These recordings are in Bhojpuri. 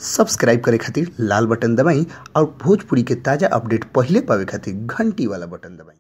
सब्सक्राइब करे खातिर लाल बटन दबाई और भोजपुरी के ताजा अपडेट पहिले पावे खातिर घंटी वाला बटन दबाई।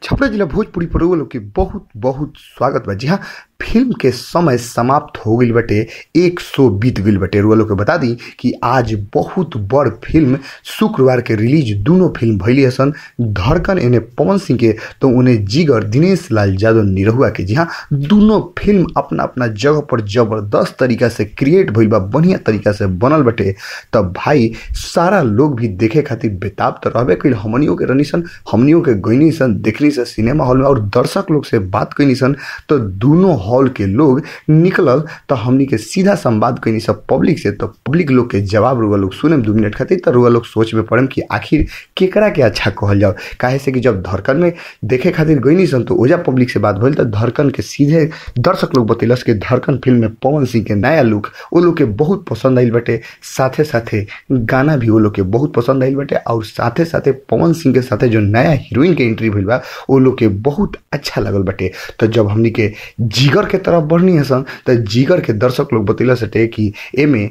छपरा जिला भोजपुरी पर लोग के बहुत बहुत स्वागत बा। जी हाँ, फिल्म के समय समाप्त हो गई बटे, 100 बीत गई बटे। रुआ लोग के बता दी कि आज बहुत बड़ फिल्म शुक्रवार के रिलीज दोनों फिल्म भैली हसन, धड़कन एने पवन सिंह के तो उन्हें जिगर दिनेश लाल यादव निरहुआ के। जी हाँ, दोनों फिल्म अपना अपना जगह पर जबरदस्त तरीका से क्रिएट भइल बा, बढ़िया तरीका से बनल बटे। तब भाई सारा लोग भी देखे खातिर बेताब तो रहबे कइल, हमनियों के रनिसन, हमनियों के गइनी सन देखनी से सिनेमा हॉल में और दर्शक लोग से बात कइनी सन तो दोनों हॉल के लोग निकलल तो हमनी के सीधा संवाद कइनी सब पब्लिक से। तो पब्लिक लोग के जवाब रुआ लोग सुने 2 मिनट खातिर तो रुआ लोग सोच में पड़म कि आखिर केकरा के अच्छा कहल जाओ। काहे से कि जब धड़कन में देखे खातिर गइनी सन तो ओजा पब्लिक से बात भइल तो धड़कन के सीधे दर्शक लोग बतैलस कि धड़कन फिल्म में पवन सिंह के नया लुक वो लोग के बहुत पसंद आइल बटे, साथे साथे गाना भी वो लोग के बहुत पसंद आइल बटे और साथे साथे पवन सिंह के साथे जो नया हीरोइन के एंट्री भइल बा वो लोग के बहुत अच्छा लगल बटे। तो जब हमनी के जिगर के तरफ बढ़नी हसन तो जिगर के दर्शक लोग बतैलस हटे कि एमे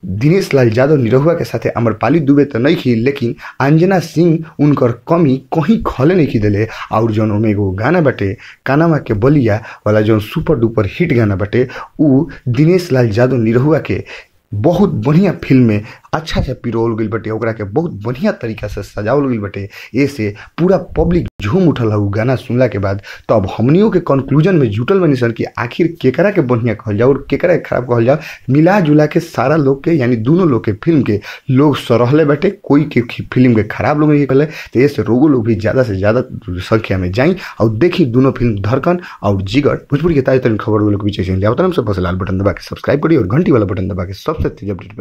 दिनेश लाल यादव निरहुआ के साथे अमरपाली दुबे तो नहीं खी, लेकिन अंजना सिंह उनकर कमी कहीं खले नहीं खी दिले। और जौन ओमे एगो गाना बटे कानामा के बलिया वाला जौन सुपर डुपर हिट गाना बटे उ दिनेश लाल यादव निरहुआ के बहुत बढ़िया फिल्म में अच्छा से पिरोल गई बटे, ओकरा के बहुत बढ़िया तरीका से सजावल गई बटे। ऐसे पूरा पब्लिक झूम उठल है गाना सुनला के बाद। तो अब हमनियों के कंक्लूजन में जुटल बनी सन कि आखिर केकरा के बढ़िया कहल जाओ और केकरा के खराब कहल जाओ। मिला जुला के सारा लोग के यानी दोनों लोग के फिल्म के लोग सरहले बटे, कोई के फिल्म के खराब लोग नहीं कहले। तो ऐसे रोगो लोग भी ज़्यादा से ज़्यादा संख्या में जाई और देखी दोनों फिल्म धड़कन और जिगर। भोजपुरी के ताज़ा तरीन खबर लोग बीच बस लाल बटन दबा के सब्सक्राइब करी और घंटी वाला बटन दबा के सबसे तेज अपडेट।